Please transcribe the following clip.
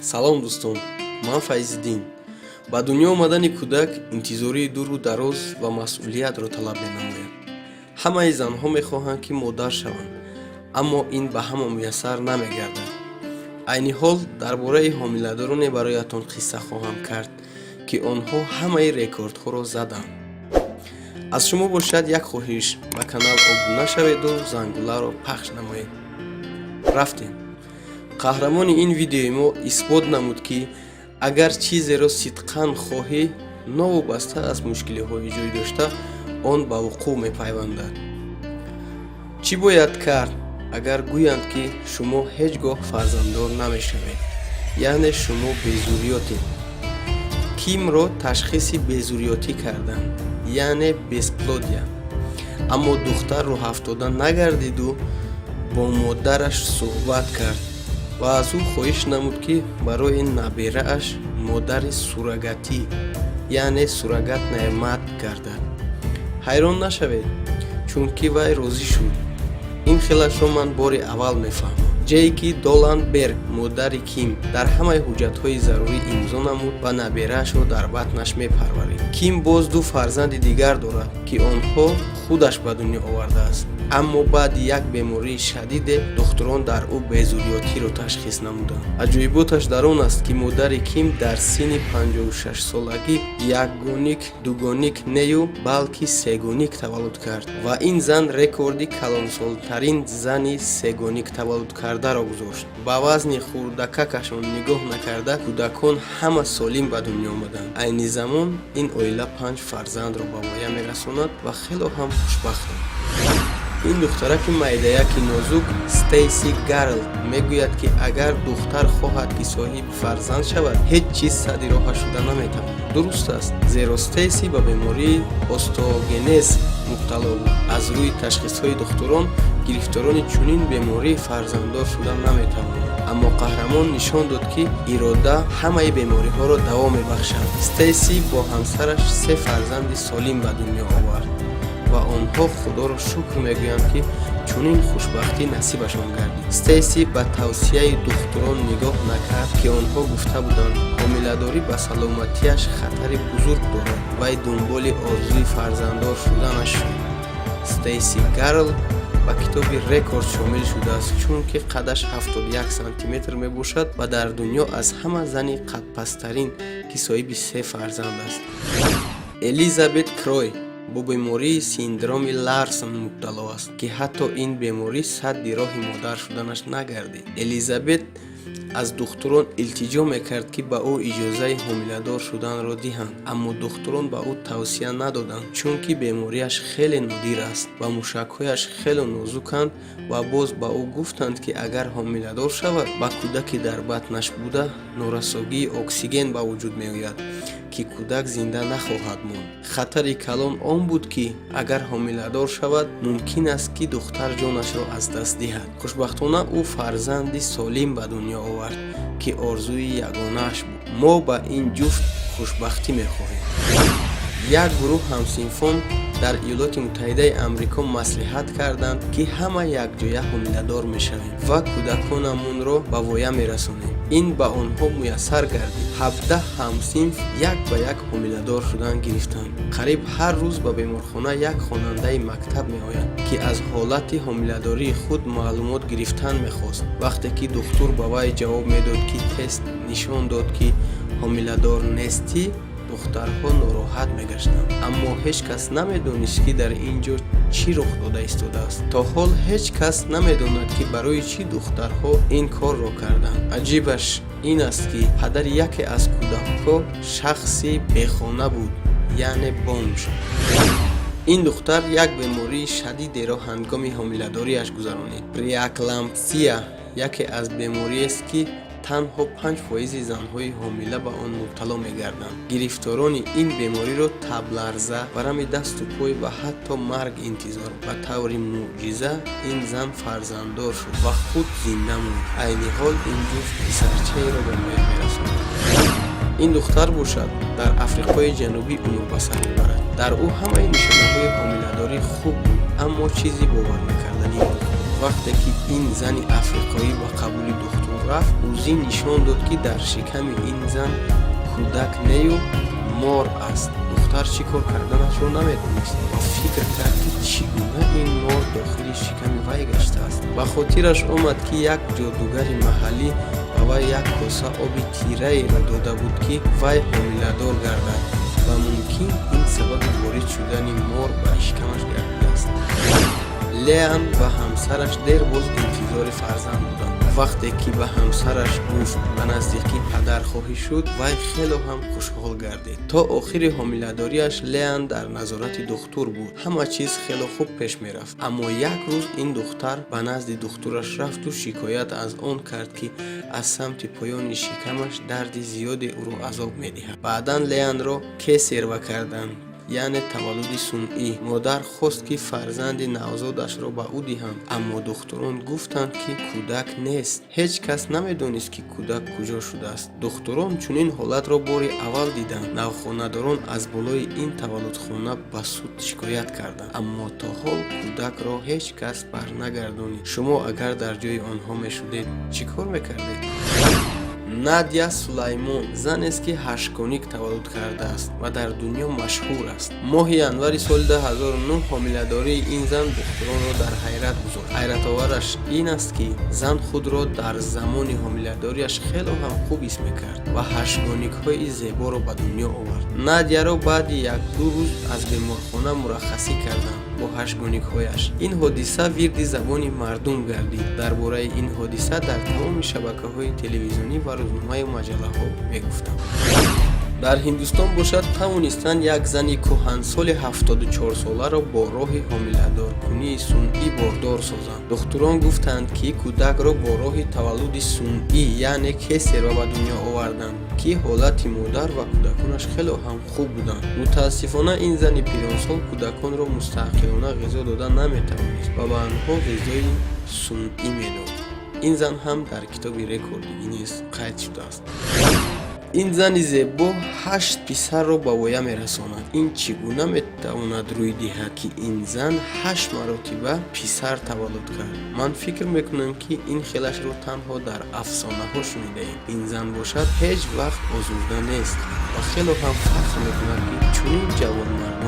Салом, дӯстон, ман Файзиддин. Ба дунё омадани кӯдак интизории дуру дароз ва масъулиятро талаб менамояд. Ҳамаи занҳо мехоҳанд, ки модар шаванд, аммо ин ба ҳама муяссар намегардад. Айни ҳол дар бораи ҳомиладороне бароятон қисса хоҳам кард, ки онҳо ҳамаи рекордҳоро заданд. Аз шумо бошад як хоҳиш: ба канал обуна шаведу зангуларо пахш намоед. Рафтем. Қаҳрамони ин видеои мо исбот намуд, ки агар чизеро сидқан хоҳӣ, новобаста аз мушкилиҳои ҷой дошта, он ба вуқӯъ мепайвандад. Чӣ бояд кард, агар гӯянд, ки шумо ҳеҷ гоҳ фарзанддор намешавед, яъне шумо безурётед? Кимро ташхиси безурётӣ карданд, яъне бесплодия. Аммо духтар рӯҳафтода нагардиду бо модараш суҳбат кард ва аз ӯ хоҳиш намуд, ки барои наберааш модари суррогатӣ, яъне суррогатная мать гардад. Ҳайрон нашавед, чунки вай розӣ шуд. Ин хелашро ман бори аввал мефаҳмам. Ҷейки Доландберг, модари Ким, дар ҳамаи ҳуҷҷатҳои зарурӣ имзо намуд ва набераашро дар батнаш мепарварид. Ким боз ду фарзанди дигар дорад, ки онҳо худаш ба дунё овардааст. Аммо баъди як бемории шадиде духтурон дар ӯ безурётиро ташхис намуданд. Аҷоиботаш дар он аст, ки модари Ким дар синни 56-солагӣ якгоник, дугоник нею, балки сегоник таваллуд кард ва ин зан рекорди калонсолтарин зани сегоник таваллуд кардаро гузошт. Ба вазни хурдакакашон нигоҳ накарда, кӯдакон ҳама солим ба дунё омаданд. Айни замон ин оила панҷ фарзандро ба воя мерасонад ва хело ҳам хушбахтанд. Ин духтараки майдаяки нозук, Стейси Гарл, мегӯяд, ки агар духтар хоҳад, ки соҳиби фарзанд шавад, ҳеҷ чиз садди роҳаш шуда наметавонад. Дуруст аст, зеро Стейси ба бемории остеогенез мубтало буд. Аз рӯи ташхисҳои духтурон, гирифторони чунин беморӣ фарзанддор шуда наметавонанд. Аммо қаҳрамон нишон дод, ки ирода ҳамаи бемориҳоро даво мебахшад. Стейси бо ҳамсараш се фарзанди солим ба дунё овард ва онҳо Худоро шукр мегӯянд, ки чунин хушбахтӣ насибашон гардид. Стейси ба тавсияи духтурон нигоҳ накард, ки онҳо гуфта буданд, ҳомиладорӣ ба саломатиаш хатари бузург дорад. Вай дунболи орзуи фарзанддор шуданаш шуд. Стейси Гарл ба китоби рекорд шомил шудааст, чунки қадаш 71 сантиметр мебошад ва дар дунё аз ҳама зани қадпасттарин, ки соҳиби се фарзанд аст. Элизабет Крой бо бемории синдроми Ларсон мубтало аст, ки ҳатто ин беморӣ садди роҳи модар шуданаш нагардид. Элизабет аз духтурон илтиҷо мекард, ки ба ӯ иҷозаи ҳомиладор шуданро диҳанд, аммо духтурон ба ӯ тавсия надоданд, чунки бемориаш хеле нодир аст ва мушакҳояш хеле нозуканд. Ва боз ба ӯ гуфтанд, ки агар ҳомиладор шавад, ба кӯдаки дар батнаш буда норасогии оксиген ба вуҷуд меояд, ки кӯдак зинда нахоҳад монд. Хатари калон он буд, ки агар ҳомиладор шавад, мумкин аст, ки духтар ҷонашро аз даст диҳад. Хушбахтона, ӯ фарзанди солим ба дунё овард, ки орзуи ягонааш буд. Мо ба ин ҷуфт хушбахтӣ мехоҳем. Як гурӯҳ ҳамсинфон дар Иёлоти Муттаҳидаи Амрико маслиҳат карданд, ки ҳама якҷоя ҳомиладор мешавем ва кӯдаконамонро ба воя мерасонем. Ин ба онҳо муяссар гардид. 17 ҳамсинф як ба як ҳомиладор шудан гирифтанд. Қариб ҳар рӯз ба беморхона як хонандаи мактаб меояд, ки аз ҳолати ҳомиладории худ маълумот гирифтан мехост. Вақте ки духтур ба вай ҷавоб медод, ки тест нишон дод, ки ҳомиладор нестӣ, духтарҳо нороҳат мегаштанд. Аммо ҳеҷ кас намедонист, ки дар ин ҷо чӣ рух дода истодааст. То ҳол ҳеҷ кас намедонад, ки барои чӣ духтарҳо ин корро карданд. Аҷибаш ин аст, ки падари яке аз кӯдакҳо шахси бехона буд, яъне бомж. Ин духтар як бемории шадидеро ҳангоми ҳомиладориаш гузаронид. Преэклампсия яке аз бемориест, ки танҳо 5 фоизи занҳои ҳомила ба он мубтало мегарданд. Гирифторони ин бемориро табларза, варами дасту пой ва ҳатто марг интизор. Ба таври мӯъҷиза ин зан фарзанддор шуд ва худ зинда монд. Айни ҳол ин ҷуфт писарчаеро ба воя мерасонад. Ин духтар бошад, дар Африқои Ҷанубӣ умр ба сар мебарад. Дар ӯ ҳамаи нишонаҳои ҳомиладорӣ хуб буд, аммо чизи боварнакарданӣ буд. Вақте ки ин зани африқоӣ ба қабули духтур рафт, УЗИ нишон дод, ки дар шиками ин зан кӯдак нею мор аст. Духтар чӣ кор карданашро намедонист ва фикр кард, ки чӣ гуна ин мор дохили шиками вай гаштааст. Ба хотираш омад, ки як ҷодугари маҳаллӣ ба вай як коса оби тираеро дода буд, ки вай ҳомиладор гардад, ва мумкин ин сабаби ворид шудани мор ба шикамаш гардидааст. Леан ва ҳамсараш дербоз интизори фарзанд буданд. Вақте ки ба ҳамсараш гуфт, ба наздикӣ падар хоҳӣ шуд, вай хело ҳам хушҳол гардид. То охири ҳомиладориаш Леан дар назорати духтур буд. Ҳама чиз хело хуб пеш мерафт, аммо як рӯз ин духтар ба назди духтураш рафту шикоят аз он кард, ки аз самти поёни шикамаш дарди зиёде ӯро азоб медиҳад. Баъдан Леанро кесарево карданд, яъне таваллуди сунъӣ. Модар хост, ки фарзанди навзодашро ба ӯ диҳанд, аммо духтурон гуфтанд, ки кӯдак нест. Ҳеҷ кас намедонист, ки кӯдак куҷо шудааст. Духтурон чунин ҳолатро бори аввал диданд. Навхонадорон аз болои ин таваллудхона ба суд шикоят карданд, аммо то ҳол кӯдакро ҳеҷ кас барнагардонид. Шумо агар дар ҷои онҳо мешудед, чӣ кор мекардед? Надя Сулаймон занест, ки ҳаштгоник таваллуд кардааст ва дар дунё машҳур аст. Моҳи январи соли 2009 ҳомиладории ин зан духтуронро дар ҳайрат гузошт. Ҳайратовараш ин аст, ки зан худро дар замони ҳомиладориаш хело ҳам хуб ҳис мекард ва ҳаштгоникҳои зеборо ба дунё овард. Надяро баъди як-ду рӯз аз беморхона мураххасӣ карданд бо ҳаштгоникҳояш. Ин ҳодиса вирди забони мардум гардид. Дар бораи ин ҳодиса дар тамоми шабакаҳои телевизионӣ ва рӯзномаю маҷаллаҳо мегуфтанд. Дар Ҳиндустон бошад, тавонистанд як зани кӯҳансоли 74-соларо бо роҳи ҳомиладоркунии сунъӣ бордор созанд. Духтурон гуфтанд, ки кӯдакро бо роҳи таваллуди сунъӣ, яъне кесарево ба дунё оварданд, ки ҳолати модар ва кӯдаконаш хело ҳам хуб буданд. Мутаассифона, ин зани пиронсол кӯдаконро мустақилона ғизо дода наметавонист ва ба онҳо ғизои сунъӣ медод. Ин зан ҳам дар китоби рекорди Гиннес қайд шудааст. Ин зани зебо ҳашт писарро ба воя мерасонад. Ин чӣ гуна метавонад рӯй диҳад, ки ин зан ҳашт маротиба писар таваллуд кард? Ман фикр мекунам, ки ин хелашро танҳо дар афсонаҳо шунидаем. Ин зан бошад, ҳеҷ вақт озурда нест ва хело ҳам фахр мекунад, ки чунин ҷавонмардона